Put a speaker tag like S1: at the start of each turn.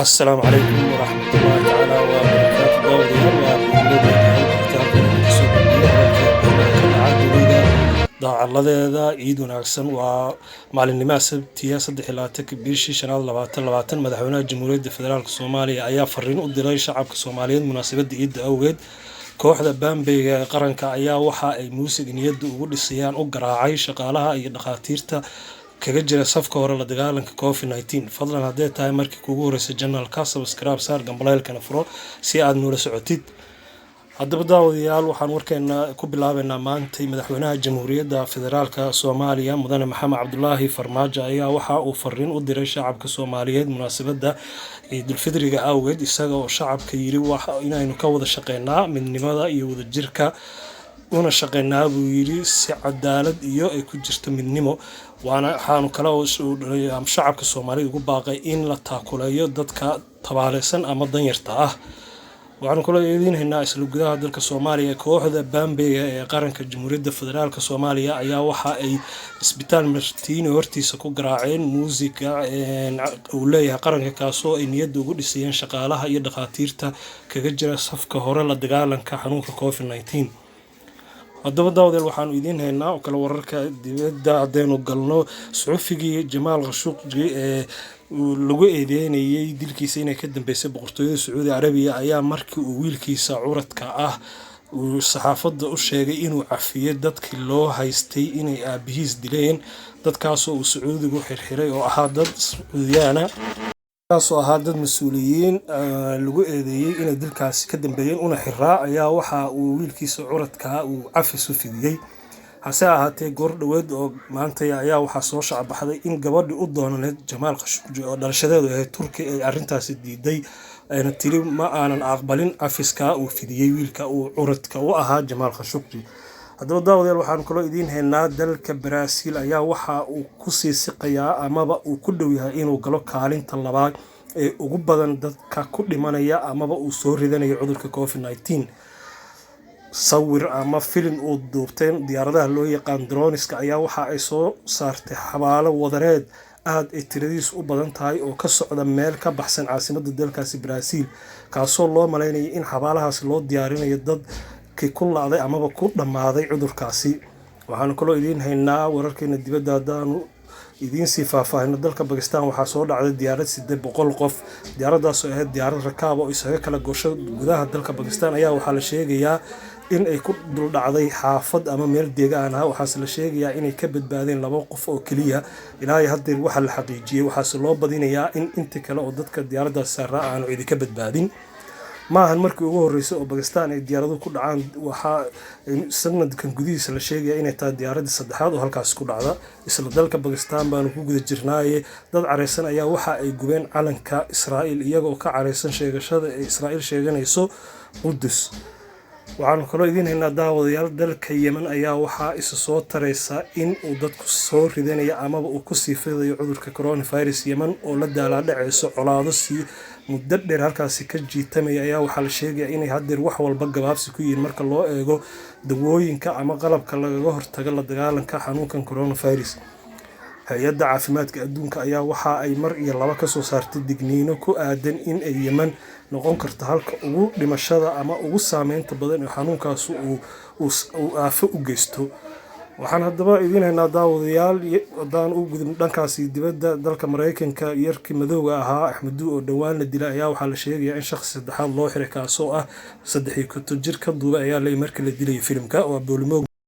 S1: Asalaamu calaykum waraxmatullaahi tacaala wabarakaatu. Daawadayaal, waa buuleeda kasoo gudbiyo wararka ka dhaca dunida daacalladeeda. Ciid wanaagsan. Waa maalinnimaha Sabtiya, 23-ka bishii shanaad 2020. Madaxweynaha Jamhuuriyadda Federaalka Soomaaliya ayaa fariin u diray shacabka Soomaaliyeed munaasabadda ciidda awgeed. Kooxda baambeyga ee qaranka ayaa waxa ay muusig niyadda ugu dhisayaan u garaacay shaqaalaha iyo dhakhaatiirta kaga jira safka hore la dagaalanka COVID-19. Fadlan, hadday tahay markii kuugu horreysay channelka, subscribe saar, gambaleelkana furo si aad noola socotid. Haddaba daawadayaal, waxaan warkeena ku bilaabeynaa maantay. Madaxweynaha Jamhuuriyadda Federaalka Soomaaliya, Mudane Maxamed Cabdulaahi Farmaajo, ayaa waxa uu fariin u diray shacabka Soomaaliyeed munaasabadda Ciidulfidriga awgeed, isaga oo shacabka yiri inaynu ka wada shaqeynaa midnimada iyo wadajirka, una shaqeynaa, buu yiri, si cadaalad iyo ay ku jirto midnimo. Waana waxaanu kale oo shacabka Soomaalida ugu baaqay in la taakuleeyo dadka tabaaleysan ama danyarta ah. Waxaanu kaloo idiin haynaa isla gudaha dalka Soomaaliya, kooxda baambeyga ee qaranka Jamhuuriyadda Federaalka Soomaaliya ayaa waxa ay Isbitaal Martiini hortiisa ku garaaceen muusiga uu leeyahay qaranka, kaasoo ay niyadda ugu dhisayeen shaqaalaha iyo dhakhaatiirta kaga jira safka hore la dagaalanka xanuunka COVID-19. Haddaba daawadayaal, waxaanu idiin haynaa oo kale wararka dibadda. Haddaynu galno, suxufigii Jamaal Khashuqji ee lagu eedeynayay dilkiisa inay ka dambeysay Boqortooyada Sacuudi Carabiya ayaa markii uu wiilkiisa curadka ah uu saxaafadda u sheegay inuu cafiyey dadkii loo haystay inay aabihiis dileen, dadkaasoo uu Sacuudigu xirxiray oo ahaa dad Sacuudiyaana, kaasoo ahaa dad mas-uuliyiin lagu eedeeyey inay dilkaasi ka dambeeyeen una xiraa, ayaa waxa uu wiilkiisa curadkaa uu cafis u fidiyey. Hase ahaatee, goor dhoweed oo maantay ayaa waxaa soo shacbaxday in gabadhii u doonaneed Jamaal Khashoggi oo dhalashadeedu ahayd Turki ay arrintaasi diiday, ayna tiri ma aanan aqbalin cafiska uu fidiyey wiilka uu curadka u ahaa Jamaal Khashoggi. Haddaba daawadayaal, waxaanu kaloo idiin haynaa dalka Brazil ayaa waxa uu kusii siqayaa amaba uu ku dhow yahay inuu galo kaalinta labaad ee ugu badan dadka ku dhimanaya amaba uu soo ridanayo cudurka COVID-19. Sawir ama filin uu duubtay diyaaradaha loo yaqaan droneska ayaa waxa ay soo saartay xabaalo wadareed aad ay tiradiisu u badan tahay oo ka socda meel ka baxsan caasimadda dalkaasi Brazil, kaasoo loo malaynayay in xabaalahaasi loo diyaarinayo dadkii ku la'day amaba ku dhammaaday cudurkaasi. Waxaanu kaloo idiin haynaa wararkeena dibadda. Haddaanu idiin sii faahfaahino, dalka Bakistan waxaa soo dhacday diyaarad 800 qof. Diyaaraddaasoo ahayd diyaarad rakaab oo isaga kala goosho gudaha dalka Bakistan ayaa waxaa la sheegayaa in ay ku duldhacday xaafad ama meel deegaan ah. Waxaase la sheegayaa inay ka badbaadeen laba qof oo keliya ilaa haddeer waxaa la xaqiijiyey. Waxaase loo badinayaa in inta kale oo dadka diyaaraddaas saaraa aanu cidi ka badbaadin. Maahan markii ugu horreysay oo Bakistan ay diyaaraduhu ku dhacaan. Waxaa sanadkan gudihiisa la sheegaya inay tahay diyaaraddii saddexaad oo halkaasi ku dhacda. Isla dalka Bakistan baanu ku guda jirnaaye, dad careysan ayaa waxa ay gubeen calanka Israa'iil, iyagoo ka careysan sheegashada ay Israa'iil sheeganayso Qudus. Waxaanu kaloo idiin haynaa daawadayaal, dalka Yemen ayaa waxaa isa soo taraysa in uu dadku soo ridanayo amaba uu kusii fidayo cudurka coronavirus. Yemen oo la daalaadhacayso colaado sii muddo dheer halkaasi ka jiitamaya ayaa waxaa la sheegaya inay haddeer wax walba gabaabsi ku yihiin marka loo eego dawooyinka ama qalabka lagaga hortago la dagaalanka xanuunkan coronavirus. Hay-adda Caafimaadka Adduunka ayaa waxa ay mar iyo laba kasoo saartay digniino ku aadan in ay Yemen noqon karto halka ugu dhimashada ama ugu saameynta badan ee xanuunkaas uu aafo u geysto. Waxaan haddaba idiin haynaa daawadayaal, haddaan u gudubno dhankaasi dibadda, dalka Mareykanka yarkii madowga ahaa Axmedu oo dhowaan la dilay ayaa waxaa la sheegayaa in shakhsi saddexaad loo xiray, kaasoo ah 53 jir ka duubay ayaa leeyahay markii la dilayay filimka. Waa Boolimoog.